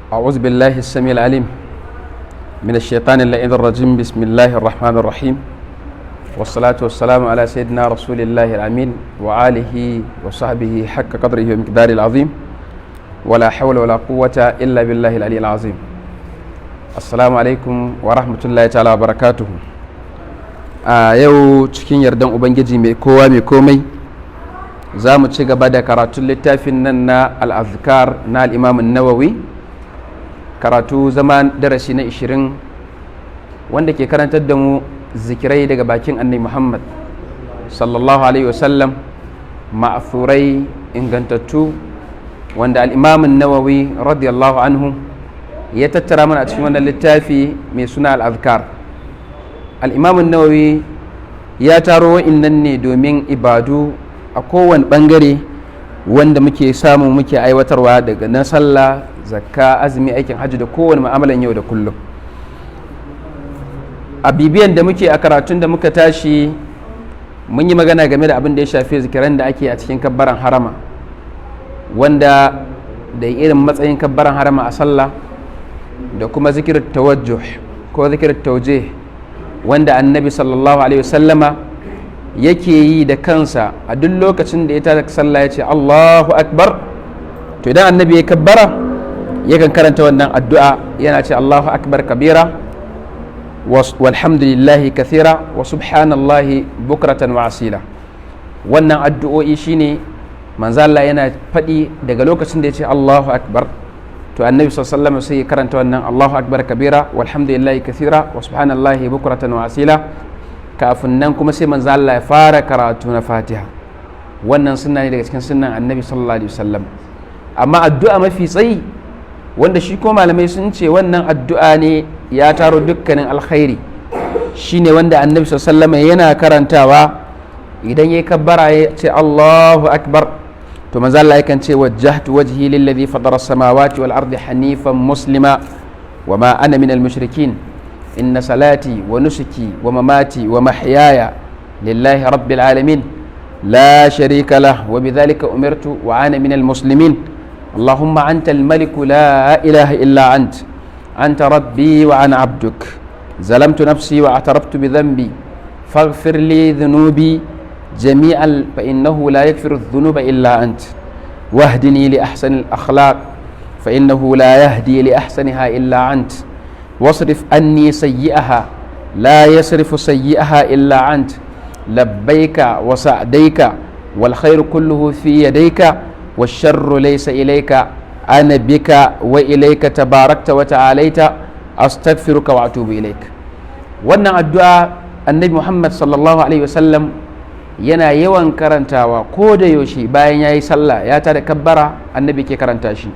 أعوذ بالله السميع العليم من الشيطان اللعين الرجيم. بسم الله الرحمن الرحيم، والصلاة والسلام على سيدنا رسول الله الأمين وآله وصحبه حق قدره ومقداره العظيم، ولا حول ولا قوة إلا بالله العلي العظيم. السلام عليكم ورحمة الله تعالى وبركاته. A yau, cikin yardan Ubangiji mai kowa mai komai, za mu ci gaba da karatun littafin nan na Al'azkar na Al'imamin Nawawi, karatu zama darasi na 20, wanda ke karantar da mu zikirai daga bakin Annabi Muhammad sallallahu alaihi wasallam, ma'athurai ingantattu, wanda Al'imamin Nawawi radiyallahu anhu ya tattara mana a cikin wannan littafi mai suna Al'azkar. Al'imamin Nawawi ya taro wa'innan ne domin ibadu a kowane bangare wanda muke samu muke aiwatarwa, daga na sallah, zakka, azumi, aikin hajji da kowane mu'amalan yau da kullum. A bibiyan da muke a karatun da muka tashi, mun yi magana game da abin da ya shafi zikiran da ake a cikin kabbaran harama, wanda da irin matsayin kabbaran harama a sallah, da kuma zikirin tawajjuh ko zikirin taujih, wanda Annabi sallallahu alaihi wasallama yake yi da kansa a duk lokacin da ya tada sallah, ya ce "Allahu akbar". To, idan Annabi ya kabbara, yakan karanta wannan addu'a, yana ce "Allahu akbar kabira, walhamdulillahi kathira, wa subhanallahi bukratan wa asila". Wannan addu'o'i shine manzo Allah yana faɗi daga lokacin da ya ce "Allahu akbar". To, Annabi sallallahu alaihi wasallam sai ya karanta wannan "Allahu akbar kabira, walhamdulillahi kathira, wa subhanallahi bukratan wa asila". Kafin nan kuma sai manzo Allah ya fara karatu na Fatiha. Wannan sunna ne daga cikin sunnan Annabi sallallahu alaihi wasallam. Amma addu'a mafi tsayi, wanda shi ko malamai sun ce wannan addu'a ne ya taro dukkanin alkhairi, shine wanda Annabi sallallahu yana karantawa idan ya kabbara, ya ce "Allahu akbar". To, manzo Allah yakan ce "Wajjahtu wajhi lilladhi fatara samawati wal ardi hanifan muslima wa ma ana minal mushrikin. Inna salati wa nusuki wa mamati wa mahyaya lillahi rabbil alamin, la sharika lah, wa bidhalika umirtu wa ana minal muslimin. اللهم أنت الملك، لا إله إلا أنت، أنت ربي وأنا عبدك، ظلمت نفسي واعترفت بذنبي، فاغفر لي ذنوبي جميعا، فإنه لا يغفر الذنوب إلا أنت، واهدني لأحسن الأخلاق، فإنه لا يهدي لأحسنها إلا أنت، واصرف عني سيئها، لا يصرف سيئها إلا أنت، لبيك وسعديك، والخير كله في يديك والشر ليس إليك، أنا بك وإليك، تباركت وتعاليت، أستغفرك وأتوب إليك". Wannan addu'a Annabi Muhammad sallallahu alaihi wasallam yana yawan karantawa ko da yaushe bayan ya yi sallah, ya tada kabbara, Annabi ke karanta shi.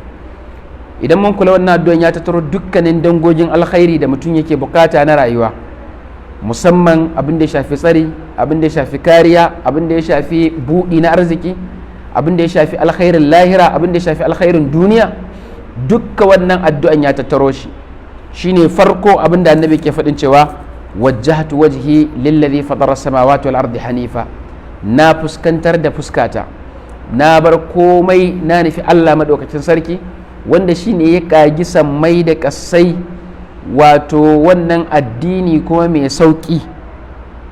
Idan mun kula, wannan addu'an ya tattaro dukkanin dangogin alkhairi da mutum yake bukata na rayuwa, musamman abin da ya shafi tsari, abin da ya shafi kariya, abin da ya shafi buɗi na arziki, abin da ya shafi alkhairin lahira, abin da ya shafi alkhairin duniya. Dukka wannan addu'an ya tattaro shi. Shine farko abin da Annabi ke faɗin cewa "Wajjahtu wajhi lillazi fatara samawati wal ardi hanifa", na fuskantar da fuskata, na bar komai, na nufi Allah madaukakin sarki, wanda shine ya kagi sammai da kasai, wato wannan addini kuma mai sauki,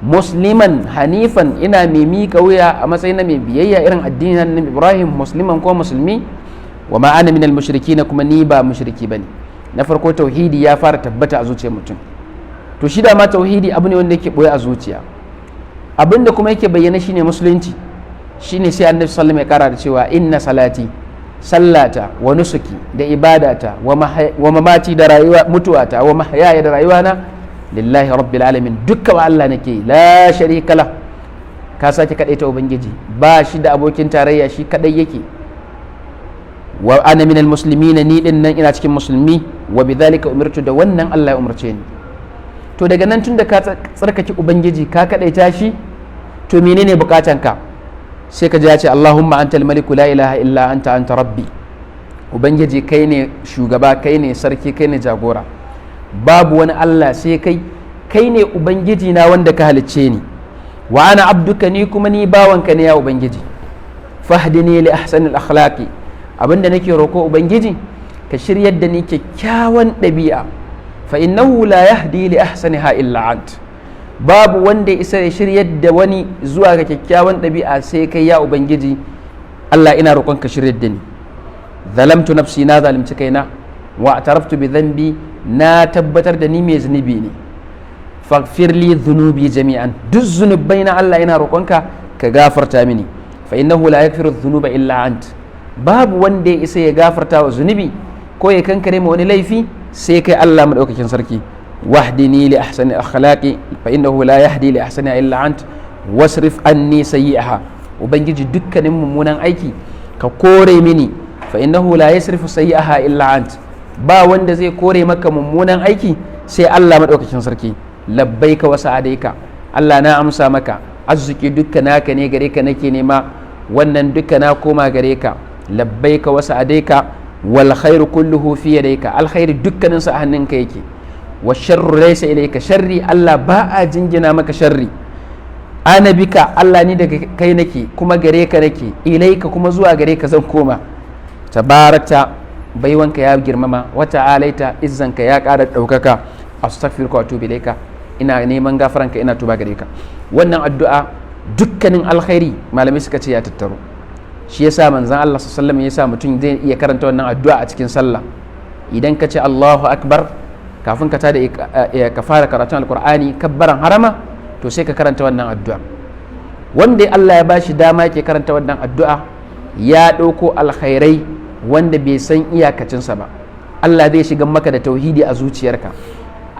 musliman hanifan, ina mai miƙa wuya a matsayin na mai biyayya irin addinin na Ibrahim, musliman ko musulmi, wa ma ana minal mushrikin, kuma ni ba mushriki bane. Na farko, tauhidi ya fara tabbata a zuciyar mutum. To, shi da ma tauhidi abu ne wanda yake boye a zuciya, abinda kuma yake bayyana shine musulunci. Shine sai Annabi sallallahu alaihi wasallam ya kara da cewa "Inna salati", sallata, wa nusuki, da ibadata, wa mamati, da rayuwa mutuwata, wa mahyaya, da rayuwana, lillahi rabbil alamin, dukkan wa Allah nake, la sharika lah. Ka sake kadaita Ubangiji, ba shi da abokin tarayya, shi kadai yake. Wa ana minal muslimin, ni din nan ina cikin musulmi. Wa bidhalika umirtu, da wannan Allah ya umarce ni. To, daga nan, tun da ka tsarkake Ubangiji, ka kadaita shi, to menene bukatanka? Sai ka ji ya ce "Allahumma antal maliku, la ilaha illa anta, anta rabbi". Ubangiji, kai ne shugaba, kai ne sarki, kai ne jagora, babu wani Allah sai kai. Kai ne Ubangiji na wanda ka halicce ni. Wa ana abduka, ni kuma ni bawanka ne, ya Ubangiji. Fahdini li ahsanil akhlaqi, abinda nake roko, Ubangiji, Ka shiryar da ni kyakkyawan ɗabi'a. Fa innahu la yahdi li ahsaniha illa ant. Babu wanda isa ya shiryar da wani zuwa ga kyakkyawan ɗabi'a sai kai, ya Ubangiji Allah. Ina roƙon ka shiryar da ni. Zalamtu nafsi, na zalunci kaina. Wa ataraftu bi dhanbi, na tabbatar da ni mai zunubi ne. Faghfir li dhunubi jami'an, duk zunubai na Allah ina roƙonka ka gafarta mini. Fa innahu la yaghfiru dhunuba illa ant, babu wanda ya isa ya gafarta wa zunubi ko ya kankare ma wani laifi sai kai, Allah madaukakin sarki. Wahdini li ahsani akhlaqi, fa innahu la yahdi li ahsaniha illa ant. Wasrif anni sayyi'aha, Ubangiji, dukkanin mummunan aiki ka kore mini. Fa innahu la yasrifu sayyi'aha illa ant, ba wanda zai kore maka mummunan aiki sai Allah madaukakin sarki. Labbaika wa sa'adaika, Allah na amsa maka. Arziki dukka naka ne, gare ka nake nema. Wannan duka na koma gare ka. Labbaika wa sa'adaika. Wal khairu kulluhu fi yadayka, alkhairi dukkanin sa a hannunka yake. Wa sharru laysa ilayka, sharri Allah ba a jingina maka sharri. Ana bika, Allah ni daga kai nake kuma gare ka nake. Ilaika, kuma zuwa gare ka zan koma. Tabarakta, baiwanka ya girmama. Wa ta'alaita, izzanka ya ƙara ɗaukaka. Astaghfiruka wa atubu ilaika, ina neman gafaranka, ina tuba gare ka. Wannan addu'a dukkanin alkhairi malamai suka ce ya tattaro. Shi yasa manzon Allah sallallahu alaihi wasallam yasa mutum zai iya karanta wannan addu'a a cikin sallah. Idan ka ce Allahu akbar, kafin ka tada ka fara karatun Alkur'ani, kabbaran harama, to sai ka karanta wannan addu'a. Wanda Allah ya bashi dama yake karanta wannan addu'a ya ɗauko alkhairai wanda bai san iyakacinsa ba. Allah zai shiga maka da tauhidi a zuciyarka.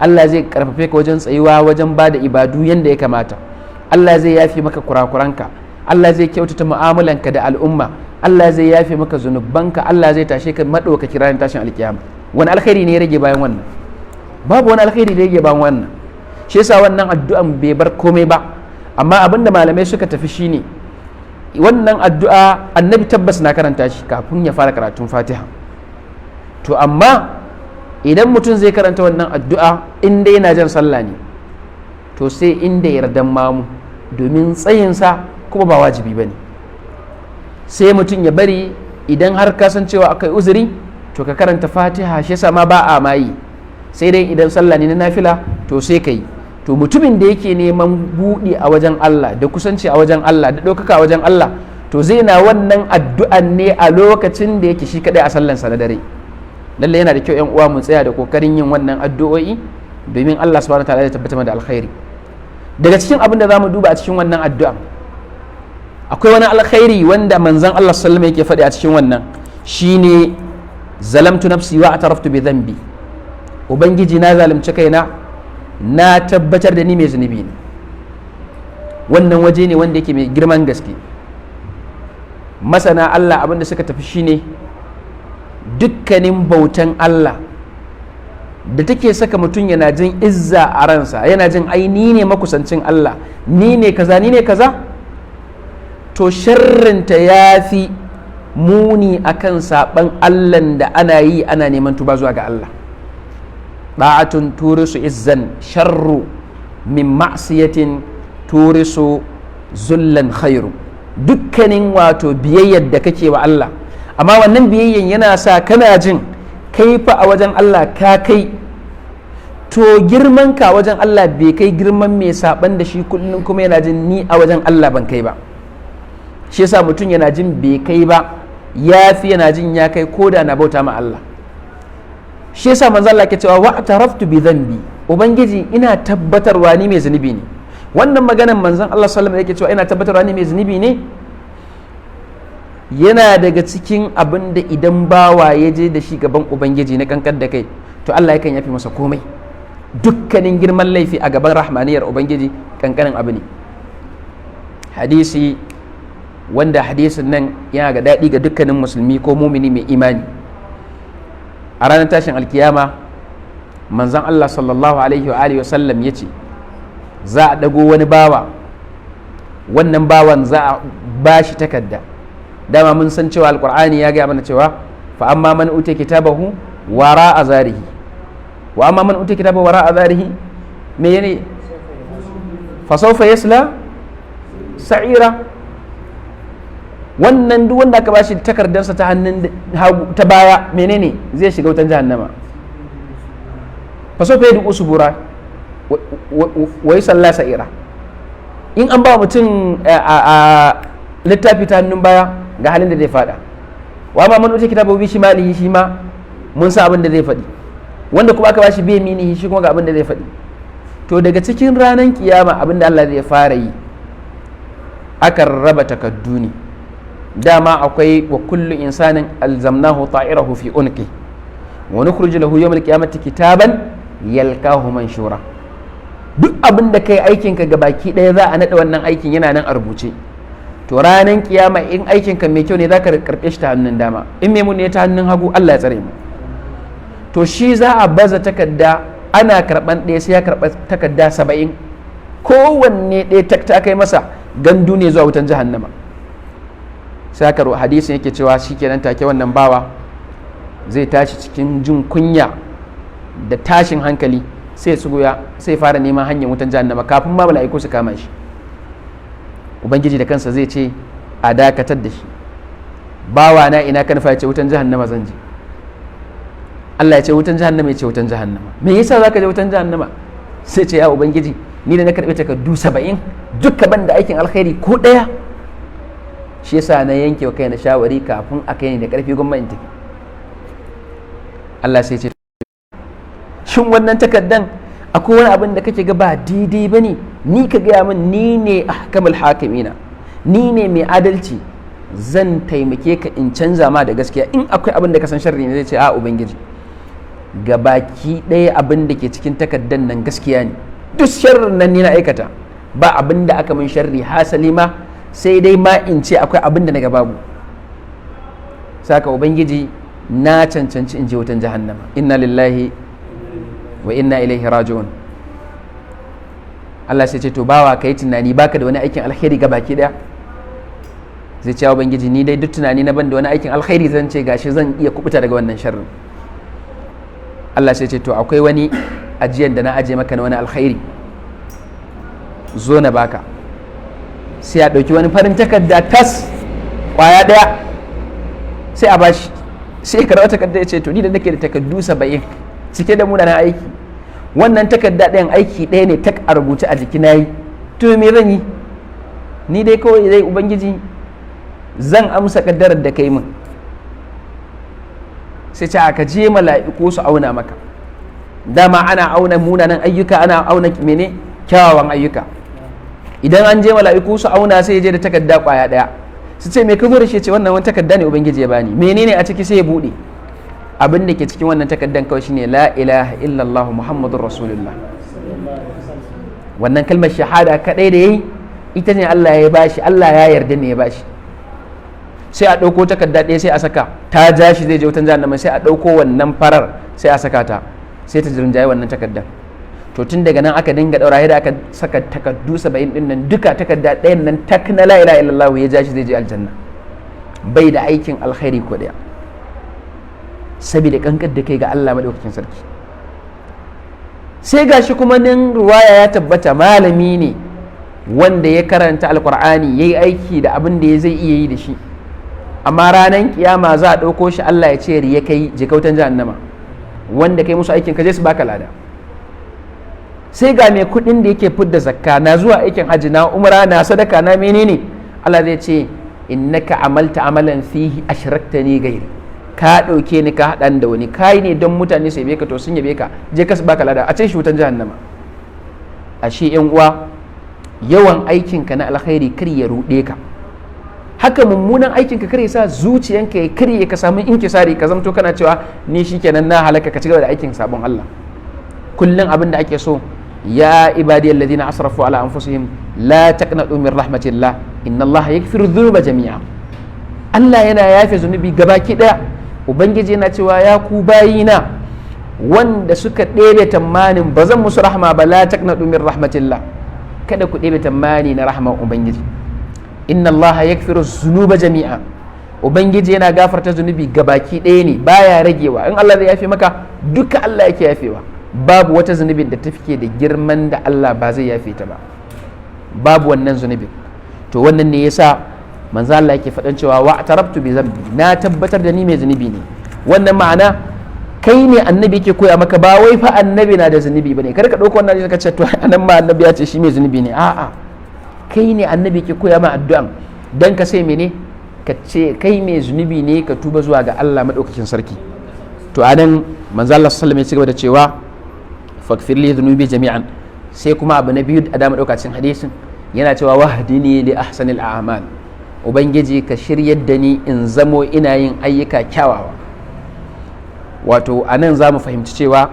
Allah zai karfafe ka wajen tsayuwa wajen ba da ibadu yadda ya kamata. Allah zai yafe maka kurakuranka. Allah zai kyautata mu'amalanka da al'umma. Allah zai yafe maka zunubanka. Allah zai tashe ka maɗaukaki ranar tashin alkiyama. Wani alkhairi ne ya rage bayan wannan? Babu wani alkhairi da ya rage bayan wannan. Shi yasa wannan addu'an bai bar komai ba. Amma abinda malamai suka tafi shine, wannan addu'a Annabi tabbas na karanta shi kafin ya fara karatun Fatiha. To amma idan mutum zai karanta wannan addu'a, in dai yana jan sallah ne, to sai inda yardan mamu, domin tsayinsa kuma ba wajibi ba ne. Sai mutum ya bari idan har ka san cewa akai uzuri, to ka karanta Fatiha. Shi yasa ma ba a mayi, sai dai idan sallah ne na nafila, to sai ka yi. To mutumin da yake neman buɗi a wajen Allah, da kusanci a wajen Allah, da ɗaukaka a wajen Allah, to zai na wannan addu'an ne a lokacin da yake shi kaɗai a sallansa na dare. Lalle yana da kyau, yan uwa, mu tsaya da kokarin yin wannan addu'o'i, domin Allah subhanahu wataala ya tabbatar da alkhairi. Daga cikin abin da zamu duba a cikin wannan addu'a, akwai wani alkhairi wanda manzon Allah sallallahu alaihi yake faɗi a cikin wannan, shine zalamtu nafsi wa ataraftu bi dhanbi, Ubangiji na zalunci kaina, na tabbatar da ni mai zunubi ne. Wannan waje ne wanda yake mai girman gaske. Masana Allah abin da suka tafi shine, dukkanin bautan Allah da take saka mutum yana jin izza a ransa, yana jin ai ni ne makusancin Allah, ni ne kaza, ni ne kaza, to sharrinta ya fi muni akan saɓan Allahn da ana yi ana neman tuba zuwa ga Allah. Da'atun turisu izzan sharru min ma'siyatin turisu zullan khairu. Dukkanin wato biyayyar da kake wa Allah, amma wannan biyayyan yana sa kana jin kai fa a wajen Allah ka kai, to girman ka wajen Allah bai kai girman mai saban da shi kullum kuma yana jin ni a wajen Allah ban kai ba. Shi yasa mutum yana jin bai kai ba ya fi yana jin ya kai, ko da na bauta ma Allah. Shi yasa manzo Allah ke cewa wa ataraftu bi dhanbi, Ubangiji ina tabbatarwa ni mai zunubi ne. Wannan maganan manzon Allah sallallahu alaihi wasallam yake cewa ina tabbatarwa ni mai zunubi ne, yana daga cikin abin da idan bawa ya je da shi gaban Ubangiji na kankan da kai, to Allah yakan yafi masa komai. Dukkanin girman laifi a gaban rahmaniyar Ubangiji kankanin abu ne. Hadisi wanda hadisin nan yana ga daɗi ga dukkanin musulmi ko mumini mai imani. A ranar tashin alkiyama, manzon Allah sallallahu alaihi wa alihi wasallam ya ce za a ɗago wani bawa. Wannan bawan za a ba shi takarda. Dama mun san cewa Alkur'ani ya gaya mana cewa fa amma man utiya kitabahu wara a zarihi, wa amma man utiya kitabahu wara a zarihi, me ne? Fa sawfa yasla sa'ira. Wannan duk wanda aka bashi takardarsa ta hannun ta baya, menene? Zai shiga wutan jahannama. Faso fa yad'u subura wa yusalla sa'ira. In an ba mutum a littafi ta hannun baya, ga halin da zai fada. Wa amma man utiya kitabahu bi shimalihi, shi ma mun sa abin da zai faɗi. Wanda kuma aka bashi bi yaminihi, shi kuma ga abin da zai faɗi. To, daga cikin ranar kiyama, abin da Allah zai fara yi, akan raba takaddu ne. Dama akwai wa kullu insanin alzamnahu ta'irahu fi unqi wa nukhriju lahu yawmal qiyamati kitaban yalqahu manshura. Duk abin da kai, aikin ka gabaki ɗaya, za a naɗa wannan aikin, yana nan a rubuce. To, ranar kiyama, in aikin ka mai kyau ne, zaka karɓe shi ta hannun dama, in mai muni ne, ta hannun hagu. Allah ya tsare mu. To, shi za a baza takarda, ana karɓan ɗaya, sai ya karɓa takarda 70, kowanne ɗaya ta kai masa gandu ne zuwa wutan jahannama. Sai aka hadisin yake cewa, shikenan, take wannan bawa zai tashi cikin jin kunya da tashin hankali, sai tsuguya, sai fara neman hanyar wutan jahannama kafin ma mala'iku su kama shi. Ubangiji da kansa zai ce a dakatar da shi. "Bawa na, ina kan?" Ya ce, "Wutan jahannama zan je." Allah ya ce, "Wutan jahannama?" Ya ce, "Wutan jahannama." "Me yasa zaka je wutan jahannama?" Sai ce, "Ya Ubangiji, ni da na karɓi takardu 70, dukka ban da aikin alkhairi ko ɗaya, shi yasa na yanke wa kaina shawari, kafin a kai ni da ƙarfi, gwamma in tafi." Allah sai ce, "Shin wannan takardan akwai wani abin da kake ga ba daidai ba ne? Ni ka gaya min, ni ne ahkamul hakimina, ni ne mai adalci, zan taimake ka in canza ma da gaskiya in akwai abin da ka san sharri ne." Zai ce, "A Ubangiji, ga baki ɗaya abin da ke cikin takardan nan gaskiya ne. Duk sharrin nan ni na aikata, ba abin da aka min sharri, hasali ma sai dai ma in ce akwai abin da na ga babu. Saka Ubangiji, na cancanci in je wutan jahannama." Inna lillahi wa inna ilaihi raji'un. Allah sai ce, "To bawa, kai tunani, baka da wani aikin alkhairi ga baki daya?" Zai ce, "Ubangiji, ni dai duk tunani na, ban da wani aikin alkhairi zan ce gashi zan iya kubuta daga wannan sharrin." Allah sai ce, "To, akwai wani ajiyan da na aje maka na wani alkhairi, zo na baka." Sai a ɗauki wani farin takarda tas kwaya ɗaya, sai a bashi. Sai ya karɓa takarda, ya ce, "To, ni da nake da takardu 70 cike da munanan aiki, wannan takarda ɗayan aiki ɗaya ne tak a rubuce a jiki nayi, to me zan yi? Ni dai kawai dai, Ubangiji, zan amsa kaddarar da kai min." Sai ce, aka je mala'iku su auna maka. Dama ana auna munanan ayyuka, ana auna mene? Kyawawan ayyuka. Idan an je mala'iku su auna, sai ya je da takarda kwaya ɗaya. Su ce, "Me ka zo da shi?" Ce, "Wannan wani takarda ne Ubangiji ya bani." "Menene a ciki?" Sai ya bude. Abin da ke cikin wannan takardan kawai shine la ilaha illallah Muhammadur rasulullah. Wannan kalmar shahada kadai da yayi, ita ne Allah ya bashi, Allah ya yarda ne ya bashi. Sai a ɗauko takarda ɗaya, sai a saka, ta ja shi zai je wutan jahannama. Sai a ɗauko wannan farar, sai a saka ta, sai ta rinjaye wannan takardar. To, tun daga nan aka dinga ɗaura yadda aka saka takardu 70 ɗin nan duka, takarda ɗayan nan tak na la ilaha illallah ya ja shi zai je aljanna, bai da aikin alkhairi ko ɗaya, saboda kankar da kai ga Allah madaukakin sarki. Sai gashi kuma nan ruwaya ya tabbata, malami ne wanda ya karanta Alkur'ani, ya yi aiki da abin da ya zai iya yi da shi, amma ranar kiyama za a ɗauko shi, Allah ya ce, "Riya kai, je kautan jahannama, wanda kai musu aikin, ka je su baka lada." Sai ga mai kuɗin da yake fidda zakka, na zuwa aikin hajji, na umra, na sadaka, na menene. Allah zai ce, "Innaka amalta amalan fihi ashraktani gairi, ka ɗauke ni ka haɗa da wani, kai ne don mutane su yabe ka, to sun yabe ka, je ka su baka lada." A ce shi wutan jahannama. Ashe yan uwa, yawan aikinka na alkhairi kar ya ruɗe ka, haka mummunan aikinka kar ya sa zuciyanka ya karye, ka samu inkisari, ka zamto kana cewa, "Ni shikenan, na halaka," ka ci gaba da aikin sabon Allah. Kullum abin da ake so, ya ibadiyal ladina asrafu ala anfusihim la taqnatu min rahmatillah, inna Allah yaghfiru dhunuba jami'a. Allah yana yafe zunubi gabaki daya. Ubangiji yana cewa, "Ya ku bayina wanda suka ɗebe tamanin ba zan musu rahma ba, la taqnatu min rahmatillah, kada ku ɗebe tamani na rahman Ubangiji. Inna Allah yaghfiru zunuba jami'a." Ubangiji yana gafarta zunubi gabaki ɗaya ne, baya ragewa. In Allah zai yafe maka, duka Allah yake yafewa. Babu wata zunubin da ta fike da girman da Allah ba zai yafe ta ba, babu wannan zunubin. To, wannan ne yasa Manzo Allah yake faɗan cewa wa atarabtu bi zambi, na tabbatar da ni mai zunubi ne. Wannan ma'ana kai ne annabi yake koya maka, ba wai fa annabi na da zunubi bane. Kar ka ɗauko wannan hadisi ka ce to anan ma annabi ya ce shi mai zunubi ne. A'a, kai ne annabi yake koya ma addu'an dan ka sai mene, ka ce kai mai zunubi ne, ka tuba zuwa ga Allah madaukakin sarki. To anan manzo Allah sallallahu alaihi wasallam ya ci gaba da cewa faghfir li dhunubi jami'an. Sai kuma abu na biyu da dama dauka cikin hadisin, yana cewa wahdini li ahsanil a'mal, ubangiji ka shiryar da ni in zamo ina yin ayyuka kyawawa. Wato anan za mu fahimci cewa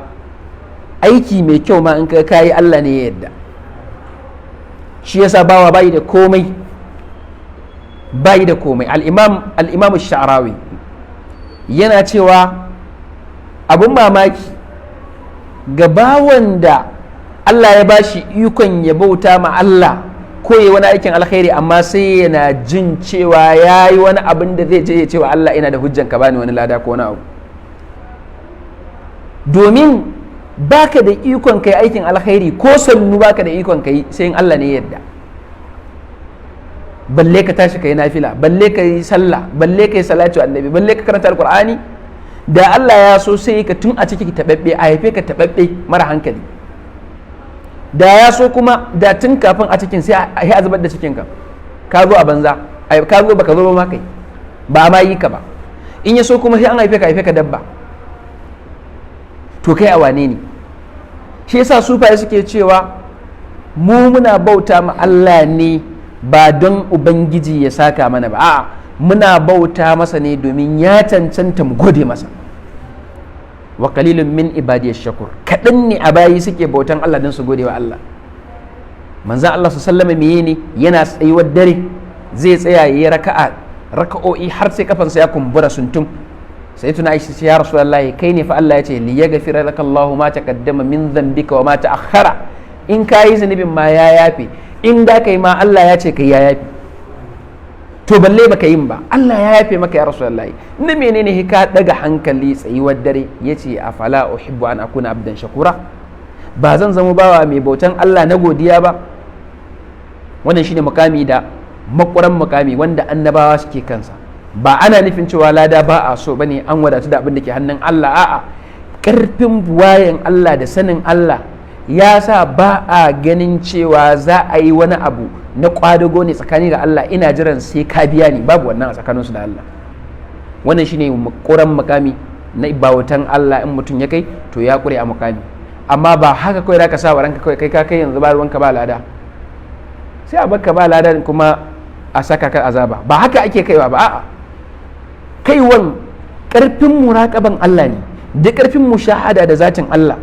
aiki mai kyau ma in ka kayi, Allah ne ya yadda. Shi yasa bawa bayi da komai, bayi da komai. Al-imam sha'rawi yana cewa abun mamaki ga bawan da Allah ya bashi ikon ya bauta ma Allah ko yi wani aikin alkhairi, amma sai yana jin cewa ya yi wani abin da zai je ya cewa Allah ina da hujjan ka bani wani lada ko wani abu, domin baka da ikon kai aikin alkhairi ko sannu, baka da ikon kai sai in Allah ne ya yarda. Balle ka tashi kai nafila, balle ka yi sallah, balle ka yi salatu annabi, balle ka karanta alqur'ani. Da Allah ya so sai ka tun a ciki taɓaɓɓe, a haife ka taɓaɓɓe mara hankali. Da ya so kuma da tun kafin a cikin sai a zubar da cikin ka, ka zo a banza, ka zo baka zo ba ma, kai ba ma yi ka ba. In ya so kuma sai an haife ka dabba. To kai a wane ne? Shi yasa sufaye suke cewa mu muna bauta ma Allah ne ba don ubangiji ya saka mana ba, a'a, muna bauta masa ne domin ya cancanta mu gode masa. Wa qalilun min ibadiyash shakur, kaɗan ne a bayi suke bautan Allah don su gode wa Allah. Manzon Allah su sallama meye ne? Yana tsayuwar dare, zai tsaya yayi raka'a raka'o'i har sai kafansa ya kumbura suntum. Sai tuna Aisha ce, ya Rasulullahi, kai ne fa Allah ya ce liyaghfira laka Allahu ma taqaddama min dhanbika wa ma ta'akhkhara. In kayi zunubin ma ya yafe, in da kai ma Allah ya ce kai ya yafe, to balle baka yin ba, Allah ya yafe maka ya Rasulullahi, na menene ka daga hankali tsayuwar dare? Yace afala uhibbu an akuna abdan shakura, ba zan zama bawa mai bautan Allah na godiya ba? Wannan shine mukami da makuran mukami wanda annabawa suke kansa. Ba ana nufin cewa lada ba a so bane, an wadatu da abin da ke hannun Allah. A'a, karfin buwayen Allah da sanin Allah ya sa ba a ganin cewa za a yi wani abu na kwadago ne tsakani da Allah, ina jiran sai ka biya ni, babu wannan a tsakaninsu da Allah. Wannan shine makuran mukami na bautan Allah. In mutum ya kai to ya kure a mukami, amma ba haka kawai zaka sa wa ranka kawai kai ka kai yanzu, ba ruwanka ba lada, sai a baka ba lada kuma a saka ka azaba. Ba haka ake kaiwa ba. A'a, kaiwan karfin muraƙaban Allah ne da karfin mushahada da zatin Allah,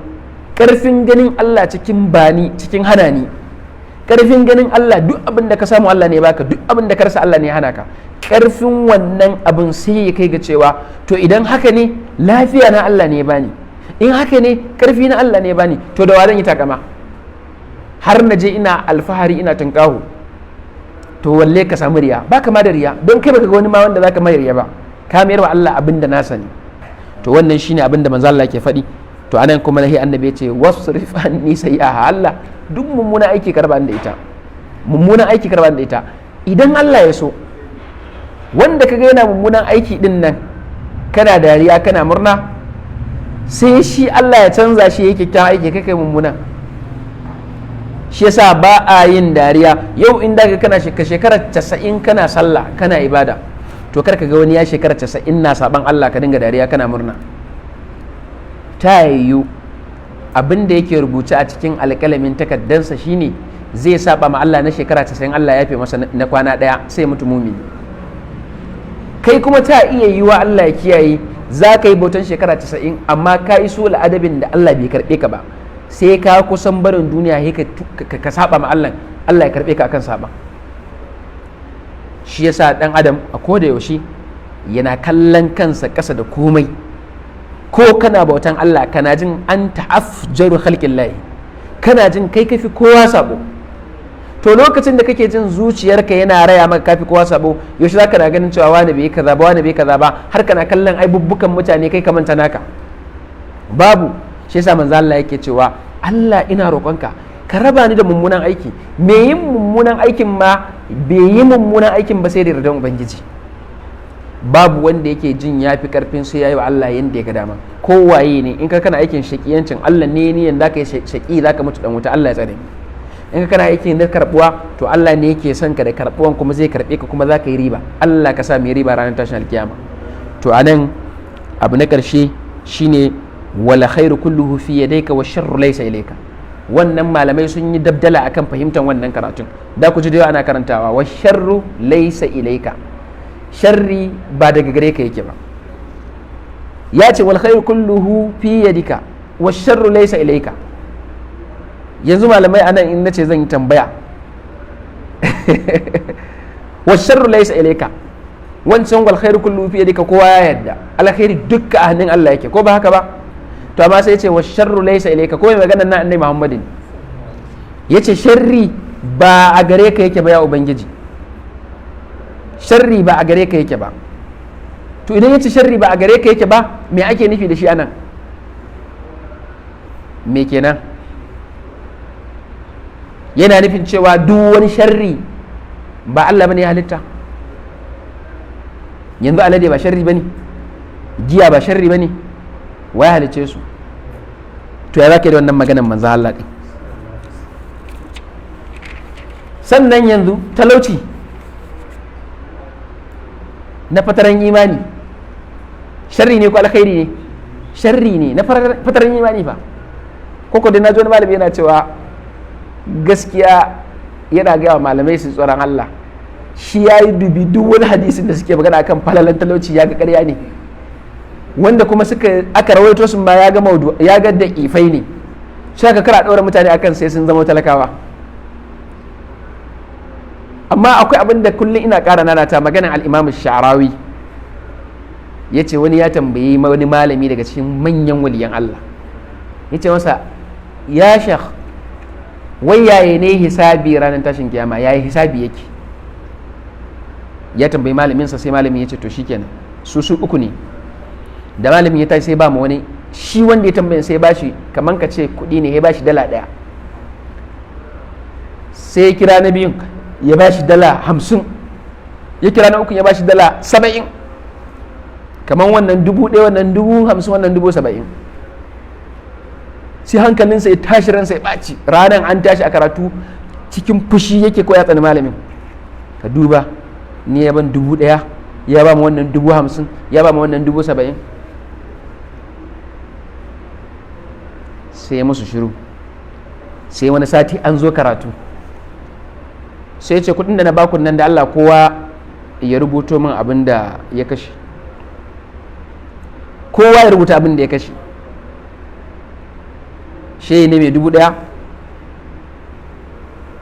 karfin ganin Allah cikin bani, cikin hana ni, karfin ganin Allah duk abin da ka samu Allah ne baka, duk abin da ka rasa Allah ne hana ka. Karfin wannan abin sai ya kai ga cewa to idan haka ne lafiya na Allah ne bani, in haka ne karfi na Allah ne bani, to da wa zan yi takama har na je ina alfahari, ina tunƙaho? To walle ka samu riya, ba ma da riya, don kai baka ga wani ma wanda zaka mai riya ba, ka mayar wa Allah abin da nasa ne. To wannan shine abin da manzo Allah ke faɗi. To anan kuma nahi annabi ya ce wasrif anni sayyi'aha, Allah duk mummuna aiki karba da ita, mummunan aiki karba da ita. Idan Allah ya so, wanda kaga yana mummunan aiki din nan kana dariya kana murna, sai shi Allah ya canza shi yake kyakkyawan aiki, kai kai mummunan. Shi yasa ba a yin dariya. Yau in daga kana shekara 90 kana sallah kana ibada, to kar ka ga wani ya shekara 90 na saban Allah ka dinga dariya kana murna. Ta yiwu abin da yake rubuce a cikin alƙalamin takaddansa shine zai saba ma Allah na shekara 90, Allah ya fi masa na kwana ɗaya sai mutu mumini. Kai kuma ta iya yiwa, Allah ya kiyaye, za ka yi bautan shekara 90 amma ka yi so adabin da Allah bai karɓe ka ba, sai ka kusan barin duniya ka saba ma Allah, Allah ya karɓe ka akan saba. Shi yasa dan adam a koda yaushe yana kallon kansa ƙasa da komai. Ko kana bautan Allah kana jin anta afjaru khalqillahi, kana jin kai kafi kowa sabo, to lokacin da kake jin zuciyarka yana raya maka kafi kowa sabo, yaushe zaka na ganin cewa wani bai kaza ba, wani bai kaza ba, har kana kallon aibubbukan mutane kai ka manta naka? Babu. Shi yasa manzo Allah yake cewa Allah ina roƙonka Ka raba ni da mummunan aiki. Me yin mummunan aikin ma bai yi mummunan aikin ba sai da yardan Ubangiji. Babu wanda yake jin ya fi karfin sai ya yi wa Allah yanda ya ga dama, kowaye ne. In ka kana aikin shakiyancin, Allah ne ni yanda ka yi shaki, zaka mutu dan wuta, Allah ya tsare. In ka kana aikin na karbuwa, to Allah ne yake son ka da karbuwan, kuma zai karbe ka, kuma zaka yi riba. Allah ka sa mu yi riba ranar tashin alkiyama. To anan abu na karshe shine wala khairu kulluhu fi yadayka wa sharru laysa ilayka. Wannan malamai sun yi dabdala akan fahimtar wannan karatun da ku ji da yawa ana karantawa, wa sharru laysa ilayka, sharri ba daga gare ka yake ba. Ya ce wal khairu kulluhu fi yadika wa sharru laysa ilayka. Yanzu malamai anan in nace zan yi tambaya, wa sharru laysa ilayka, wancan wal khairu kulluhu fi yadika kowa ya yadda alkhairi dukka a hannun Allah yake, ko ba haka ba? To amma sai ya ce wa sharru laysa ilayka, ko mai magana na Annabi Muhammadin yace sharri ba a gare ka yake ba, ya Ubangiji, sharri ba a gare ka yake ba. To idan yace sharri ba a gare ka yake ba, me ake nufi da shi anan? Me kenan? Yana nufin cewa duk wani sharri ba Allah bane ya halitta? Yanzu alade ba sharri bane, giya ba sharri bane, wa ya halicce su? To ya zaka yi da wannan maganar manzo Allah din? Sannan yanzu talauci na fataran imani sharri ne ko alkhairi ne? Sharri ne na fataran imani fa. Ko da na ji wani malami yana cewa gaskiya, yana gaya wa malamai su tsoron Allah, shi ya yi dubi duk wani hadisin da suke magana akan falalan talauci, ya ga ƙarya ne, wanda kuma suka aka rawaito su ma ya ga maudu, ya ga da ifai ne. Sai ka kara ɗaura mutane akan sai sun zama talakawa. Amma akwai abin da kullum ina ƙara nanata, maganan al-Imam Sha'rawi, ya ce wani ya tambayi wani malami daga cikin manyan waliyan Allah, ya ce masa, ya shekh, wai yaye ne hisabi ranar tashin kiyama, yayi hisabi yake? Ya tambayi malaminsa, sai malamin ya ce to shikenan, su su uku ne. Da malamin ya tashi sai ba mu wani, shi wanda ya tambayin, sai ba shi kaman ka ce kuɗi ne, ya ba shi $1. Sai ya kira na biyun, ya ba shi $50. Ya kira na ukun, ya ba shi $70. Kaman wannan 1,000, wannan 50,000, wannan 70,000. Sai hankalinsa ya tashi, ransa ya ɓaci. Ranar an tashi a karatu cikin fushi yake, ko ya tsani malamin. Ka duba, ni ya ban 1,000, ya ba mu wannan 50,000, ya ba mu wannan 70,000. Sai ya musu shiru. Sai wani sati an zo karatu, sai ce kudin da na bakun nan, da Allah kowa ya rubuto min abin da ya kashe. Kowa ya rubuta abin da ya kashe. She ne mai 1,000,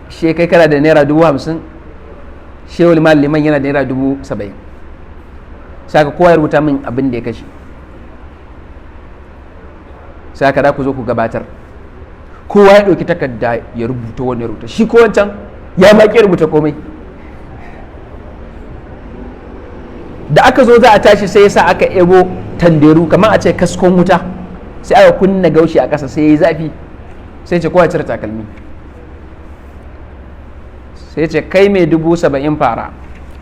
she kai kana da ₦50,000, she wani liman yana da ₦70,000. Saka kowa ya rubuta min abin da ya kashe. Saka da ku zo ku gabatar. Kowa ya ɗauki takarda ya rubuta, wani ya rubuta, shi ko wancan ya ma ƙi rubuta komai. Da aka zo za a tashi, sai yasa aka ebo tanderu, kamar a ce kaskon wuta, sai aka kunna gaushi a ƙasa, sai ya yi zafi. Sai ce kowa ya cire takalmi. Sai ce kai mai 70,000, fara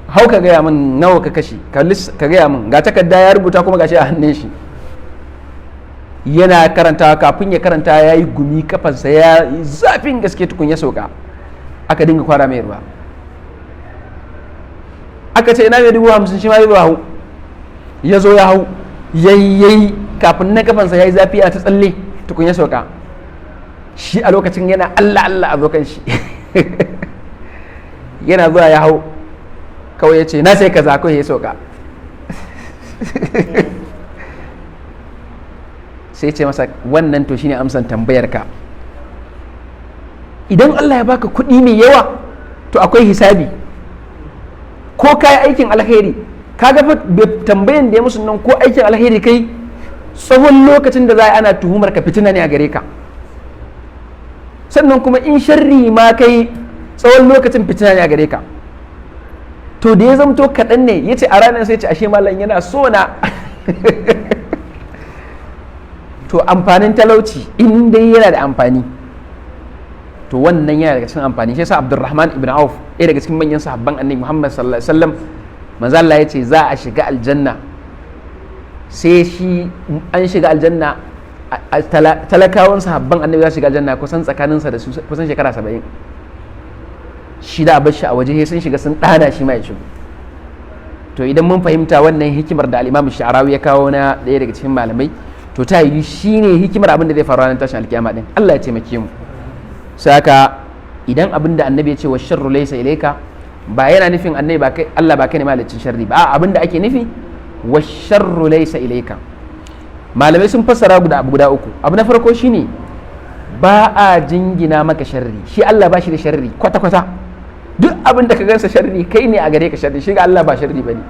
hau ka gaya min nawa ka kashe, ka gaya min. Ga takarda ya rubuta, kuma gashi a hannun shi yana karantawa. Kafin ya karanta ya yi gumi, kafansa ya yi zafin gaske, tukun ya sauka. Aka dinga kwara mai ruwa. Aka ce ina mai 50,000? Shi ma ya hau, ya zo ya hau, yayi kafin na kafansa ya yi zafi, a ta tsalle tukun ya sauka. Shi a lokacin yana Allah Allah a zo kan shi. Yana zuwa ya hau, kawai ya ce na sai kaza, kawai ya sauka. Sai ce masa wannan to shine amsan tambayar ka. Idan Allah ya baka kuɗi mai yawa, to akwai hisabi. Ko ka yi aikin alheri, ka ga tambayan da ya musu nan, ko aikin alheri kai, tsawon lokacin da za a ana tuhumar ka fitina ne a gare ka. Sannan kuma in sharri ma kai, tsawon lokacin fitina ne a gare ka. To da ya zamto kaɗan ne, ya ce a ranar sai ce ashe malam yana so na. To amfanin talauci, in dai yana da amfani, To wannan yana daga cikin amfani. Shi yasa Abdurrahman ibn Auf, ɗaya daga cikin manyan sahabban Annabi Muhammad sallallahu alaihi wasallam, manzo Allah ya ce za a shiga aljanna, sai shi an shiga aljanna, talakawan sahabban Annabi za su shiga aljanna kusan tsakaninsa da su kusan shekara 70. Shi da bar shi a waje sun shiga sun ɗana, shi ma ya shigo. To idan mun fahimta wannan hikimar da al-Imam Sha'rawi ya kawo na ɗaya daga cikin malamai, to ta yi shine hikimar abin da zai faru ranar tashin alkiyama din. Allah ya taimake mu. Saka idan abin da Annabi ya ce wa sharru laysa ilayka, ba yana nufin Annabi ba kai, Allah ba kai ne malicin sharri ba. Abin da ake nufi wa sharru laysa ilayka, malamai sun fassara guda abu guda uku. Abu na farko shine ba a jingina maka sharri. Shi Allah ba shi da sharri kwata kwata. Duk abin da ka gansa sharri, kai ne a gare ka sharri, shi ga Allah ba sharri bane.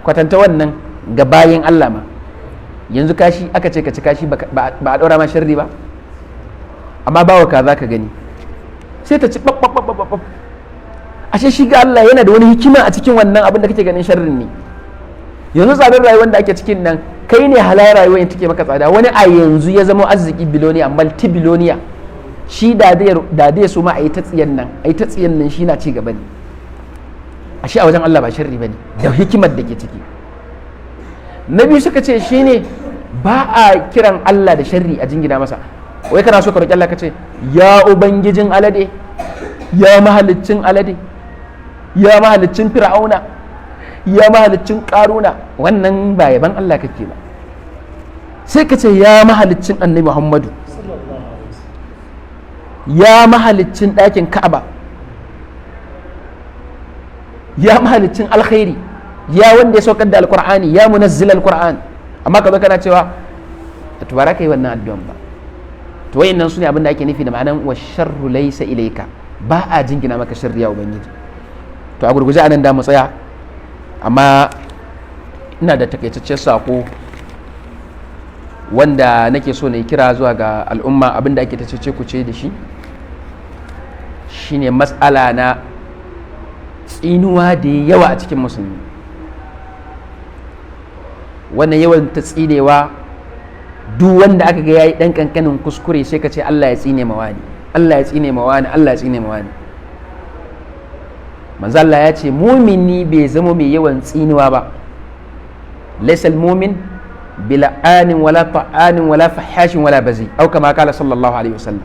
Kwatanta wannan ga bayin Allah ma. Yanzu kashi aka ce ka ci kashi, ba a ɗaura ma sharri ba, amma bawa ka za ka gani sai ta ci ɓaɓɓaɓɓaɓɓ. Ashe shi ga Allah yana da wani hikima a cikin wannan abin da kake ganin sharrin ne. Yanzu tsadar rayuwar da ake cikin nan, kai ne halayen rayuwar take maka tsada. Wani a yanzu ya zama arziki billionaire, multi billionaire. Shi da dai so ma a yi ta tsiyan nan, a yi ta tsiyan nan, shi na ci gaba ne. Ashe a wajen Allah ba sharri bane, da hikimar da ke ciki. Na biyu suka ce shine ba a kiran Allah da sharri a jingina masa. Wai kana so ka roki Allah, ka ce ya ubangijin alade, ya mahaliccin alade, ya mahaliccin Fir'auna, ya mahaliccin Karuna. Wannan ba yaban Allah kake ba. Sai ka ce ya mahaliccin Annabi Muhammadu, ya mahaliccin ɗakin Ka'aba, ya mahaliccin alkhairi, ya wanda ya saukar da Alkur'ani, ya munazzil Alkur'an. Amma ka zo kana cewa, to ba ka yi wannan addu'an ba. To wayannan su ne abin da ake nufi da ma'anan wa sharru laysa ilayka, ba a jingina maka sharri, ya ubangiji. To a gurguje anan da mu tsaya, amma ina da takaitaccen sako wanda nake so na yi kira zuwa ga al'umma. Abin da ake ta cece kuce da shi shine matsala na tsinuwa da yawa a cikin musulmi. Wannan yawan ta tsinewa, duk wanda aka ga yayi dan kankanin kuskure sai ka ce Allah ya tsine ma wani, Allah ya tsine ma wani, Allah ya tsine ma wani. Manzo Allah ya ce mumini bai zama mai yawan tsinuwa ba. Laysa mumin bila'anin wala ta'anin wala fahashin wala bazi, au kama kala sallallahu alaihi wasallam.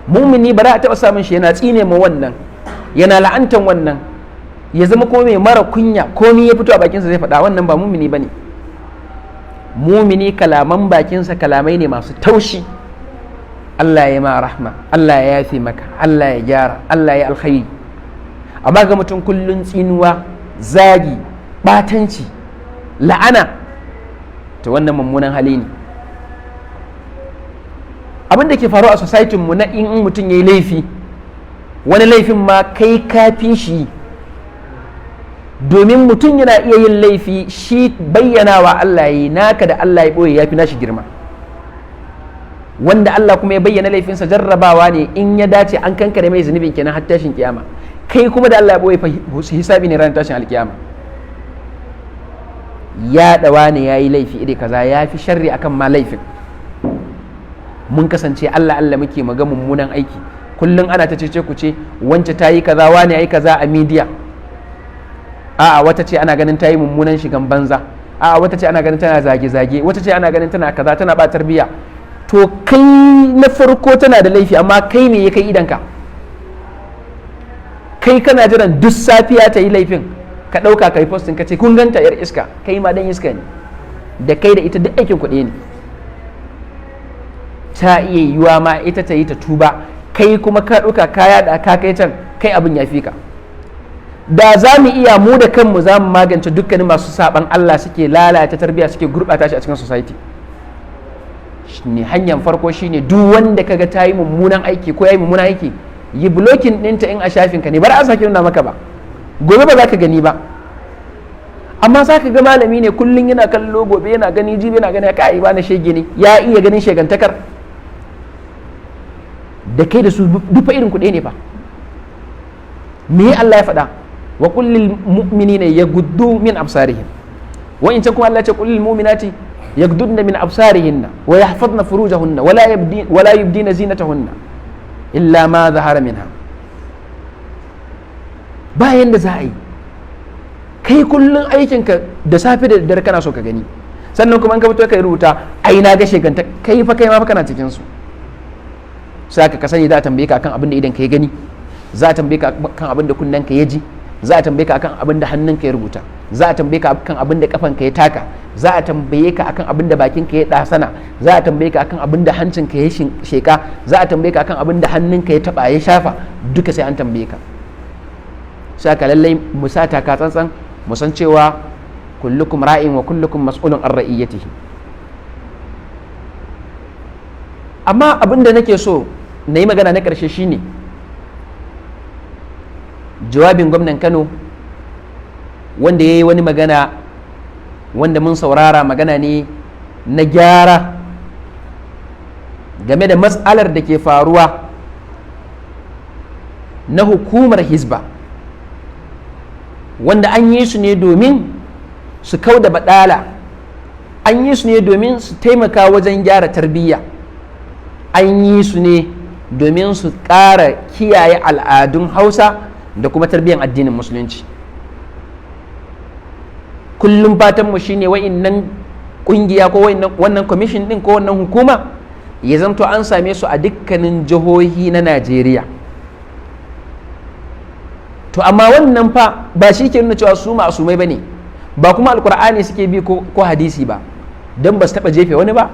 Mumini ba za a taɓa samun shi yana tsine ma wannan, yana la'antan wannan, ya zama kuma mai mara kunya, komai ya fito a bakinsa zai faɗa. Wannan ba mumini bane. Mumini kalaman bakinsa kalamai ne masu taushi: Allah ya ma rahma, Allah ya yafe maka, Allah ya gyara, Allah ya alkhairi. Amma ga mutum kullun tsinuwa, zagi, batanci, la'ana, to wannan mummunan hali ne. Abin da ke faruwa a society mu na in mutum ya yi laifi, wani laifin ma kai kafin shi, domin mutum yana iya yin laifi, shi bayyanawa Allah yi, naka da Allah ya ɓoye ya fi nashi girma. Wanda Allah kuma ya bayyana laifinsa jarrabawa ne, in ya dace an kankare mai zunubin kenan har tashin kiyama. Kai kuma da Allah ya ɓoye, hisabi ne ranar tashin alkiyama. Ya dawa ne ya yi laifi iri kaza, ya fi sharri akan ma laifin. Mun kasance Allah Allah muke mu ga mummunan aiki. Kullum ana ta cece ku ce wance ta yi kaza, wani ya yi kaza a media. A'a, wata ce ana ganin ta yi mummunan shigan banza, a'a, wata ce ana ganin tana zage-zage, wata ce ana ganin tana kaza, tana ba tarbiyya. To kai na farko tana da laifi, amma kai me ya kai idanka? Kai kana jiran duk safiya ta yi laifin ka ɗauka ka yi posting, ka ce kun ganta yar iska. Kai ma dan iska ne, da kai da ita duk aikin kuɗi ne. Ta iya yiwuwa ma ita ta yi ta tuba, kai kuma ka ɗauka kaya da ka kai can, kai abin ya fi ka. Da za mu iya mu da kanmu za mu magance dukkanin masu saban Allah suke lalata tarbiyya, suke gurɓata shi a cikin society ne. Hanyar farko shine duk wanda kaga ta yi mummunan aiki ko ya yi mummunan aiki, yi blocking ɗinta in a shafinka ne, bar a sake nuna maka ba, gobe ba za ka gani ba. Amma za ka ga malami ne kullum yana kallo, gobe yana gani, jibi yana gani, kai ba na shege ne, ya iya ganin shegantakar. Da kai da su duk fa irin kuɗe ne fa. Me Allah ya faɗa? Wa kullil mu'minina yaghuddu min absarihim. Wa in kuma Allah ya ce kullil mu'minati yaghdudna min absarihinna wa yahfazna furujahunna wala yubdina zinatahunna. Illa ma zahara minha. Bayan da za a yi, kai kullun aikinka da safe da daddare kana so ka gani, sannan kuma in ka fito ka rubuta, ai na ga sheganta. Kai fa, kai ma fa kana cikin su. Sai ka sani, za a tambaye ka akan abin da idan ka ya gani, za a tambaye ka akan abin da kunnen ka ya ji, za a tambaye ka akan abin da hannun ka ya rubuta, za a tambaye ka akan abin da kafan ka ya taka, za a tambaye ka akan abin da bakin ka ya dasana, za a tambaye ka akan abin da hancin ka ya sheka, za a tambaye ka akan abin da hannun ka ya taba, ya shafa. Duka sai an tambaye ka. Sai ka lallai mu sa taka tsantsan, mu san cewa kullukum ra'in wa kullukum mas'ulun an ra'iyatihi. Amma abin da nake so na yi magana na ƙarshe shine jawabin gwamnan Kano, wanda ya yi wani magana wanda mun saurara, magana ne na gyara game da matsalar da ke faruwa na hukumar Hizba, wanda an yi su ne domin su kau da baɗala, an yi su ne domin su taimaka wajen gyara tarbiyya, an yi su ne domin su ƙara kiyaye al'adun Hausa da kuma tarbiyyar addinin Musulunci. Kullum fatanmu shine wa'innan ƙungiya ko wannan kwamishin ɗin ko wannan hukuma ya zamto an same su a dukkanin jihohi na Najeriya. To amma wannan fa ba shi ke nuna cewa su masumai ba ne, ba kuma Alkur'ani suke bi ko hadisi ba, don ba su taɓa jefe wani ba,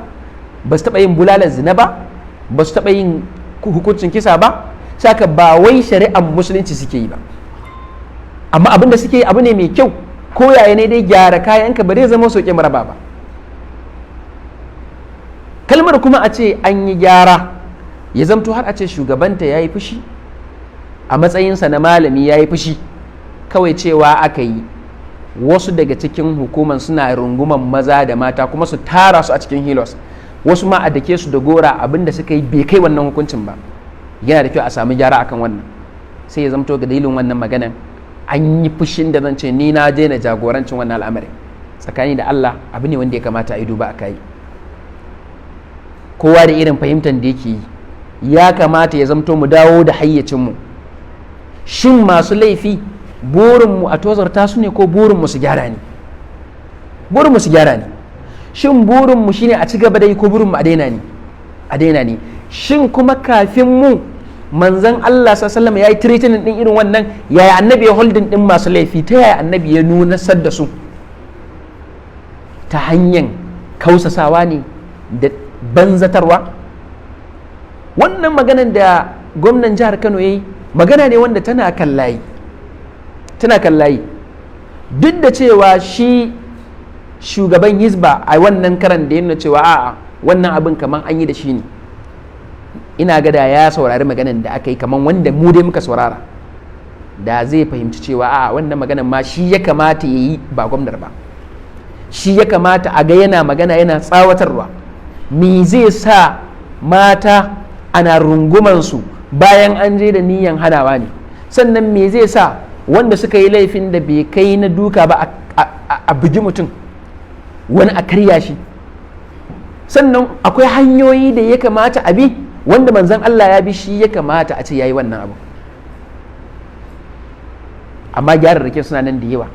ba su taɓa yin bulalan zina ba, ba su taɓa yin hukuncin kisa ba. Saka ba wai shari'ar Musulunci suke yi ba, amma abin da suke yi abu ne mai kyau. Ko yaya ne dai, gyara kayanka ba zai zama soke maraba ba. Kalmar kuma a ce an yi gyara, ya zamto har a ce shugabanta ya yi fushi, a matsayinsa na malami ya yi fushi, kawai cewa aka yi wasu daga cikin hukuman suna runguman maza da mata, kuma su tara su a cikin Hilux, wasu ma a dake su da gora, abinda suka yi bai kai wannan hukuncin ba. Yana da kyau a sami gyara akan wannan. Sai ya zamto ga dalilin wannan maganan an yi fushin da zan ce ni na daina jagorancin wannan al'amarin. Tsakani da Allah, abu ne wanda ya kamata a yi duba a kai. Kowa da irin fahimtar da yake yi. Ya kamata ya zamto mu dawo da hayyacinmu. Shin masu laifi, burinmu a tozarta su ne ko burinmu su gyara ne? Burinmu su gyara ne. Shin burinmu shine a ci gaba da yi ko burinmu a daina ne? A daina ne. Shin kuma kafin mu, manzon Allah sallallahu ya yi treatment din irin wannan? Yaya Annabi ya holding din masu laifi? Ta yaya Annabi ya nuna da su? Ta hanyar kausasawa ne da banzatarwa? Wannan maganan da gwamnan jihar Kano ya yi, magana ne wanda tana kan layi, tana kan layi, duk da cewa shi shugaban Hizba a wannan karan da ya nuna cewa a'a, wannan abin kaman an yi da shi ne, ina ga da ya saurari maganan da aka yi, kaman wanda mu dai muka saurara, da zai fahimci cewa a'a, wannan maganan ma shi ya kamata ya yi, ba gwamnar ba. Shi ya kamata a ga yana magana, yana tsawatarwa. Me zai sa mata ana rungumansu bayan an je da niyan hanawa ne? Sannan me zai sa wanda suka yi laifin da bai kai na duka ba, a bugi mutum, wani a karya shi? Sannan akwai hanyoyi da ya kamata a bi wanda manzon Allah ya bi, shi ya kamata a ce ya yi wannan abu. Amma gyararrakin suna nan da yawa,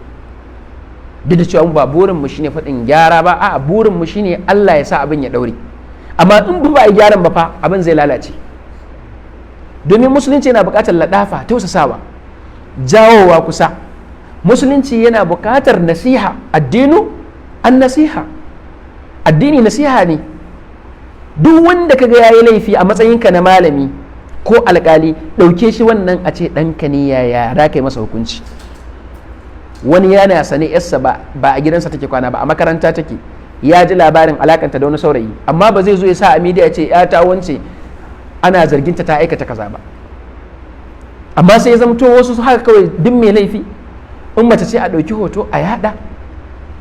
duk da cewa ba burinmu shine faɗin gyara ba, a burinmu shine Allah ya sa abin ya ɗaure. Amma in ba a yi gyaran ba fa, abin zai lalace, domin Musulunci yana buƙatar laɗafa, tausasawa, jawowa kusa. Musulunci yana buƙatar nasiha. Addinu an nasiha, addini nasiha ne. Duk wanda kaga yayi laifi, a matsayinka na malami ko alkali, ɗauke shi wannan a ce ɗanka ne, yaya za ka yi masa hukunci? Wani yana sane yarsa ba a gidansa take kwana ba, a makaranta take. Ya ji labarin alakanta da wani saurayi, amma ba zai zo ya sa a media ce ya ta wance ana zarginta ta aikata kaza ba. Amma sai ya zamto wasu haka kawai, duk mai laifi, in mace ce a ɗauki hoto a yada,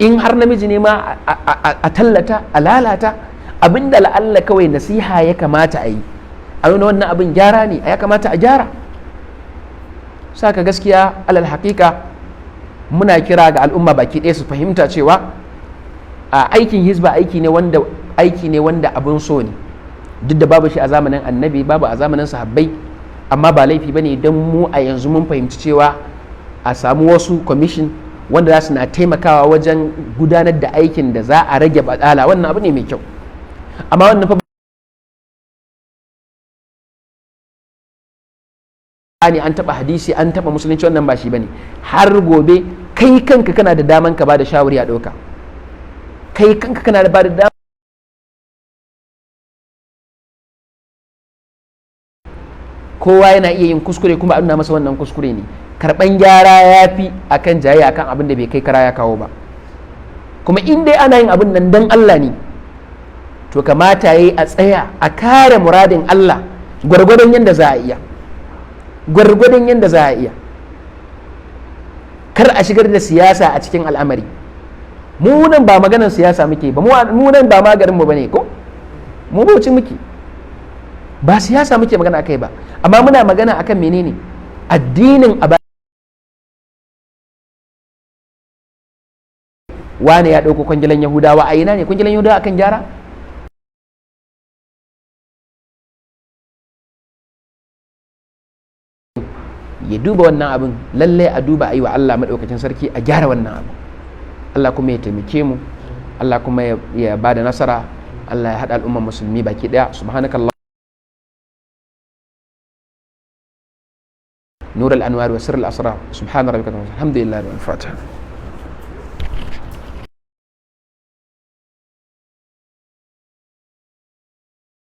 in har namiji ne ma a tallata, a lalata. Abinda la'alla kawai nasiha ya kamata a yi, a nuna wannan abin gyara ne, ya kamata a gyara. Saka gaskiya, alal haƙiƙa, muna kira ga al'umma baki ɗaya su fahimta cewa a aikin Hizba aiki ne wanda abin so ne, duk da babu shi a zamanin Annabi, babu a zamanin sahabbai. Amma ba laifi bane don mu a yanzu mun fahimci cewa a samu wasu commission wanda za su na taimakawa wajen gudanar da aikin da za a rage baɗala. Wannan abu ne mai kyau, amma wannan fa ne an taba hadisi, an taba musulunci, wannan ba shi bane. Har gobe kai kanka kana da daman ka bada shawari a ɗauka. Kai kanka kana da bada daman. Kowa yana iya yin kuskure, kuma a nuna masa wannan kuskure ne. Karban gyara ya fi akan jayayya akan abin da bai kai kara ya kawo ba. Kuma in dai ana yin abin nan dan Allah ne, to kamata yayi a tsaya a kare muradin Allah gwargwadon yadda za a iya, gwargwadon yadda za a iya. Kar a shigar da siyasa a cikin al'amari. Mu nan ba maganar siyasa muke ba, mu nan ba magarin mu bane, ko mu Bauchi muke, ba siyasa muke magana akai ba, amma muna magana akan menene addinin. A wane ya ɗauko kwangilan Yahudawa? A ina ne kwangilan Yahudawa akan gyara? Ya duba wannan abin. Lallai a duba, a yi wa Allah maɗaukacin sarki, a gyara wannan abin. Allah kuma ya taimake mu, Allah kuma ya ba da nasara, Allah ya haɗa al'ummar musulmi baki ɗaya. Subhanakallah. نور الأنوار وسر الأسرار. سبحان ربك. الحمد لله. الفاتحة.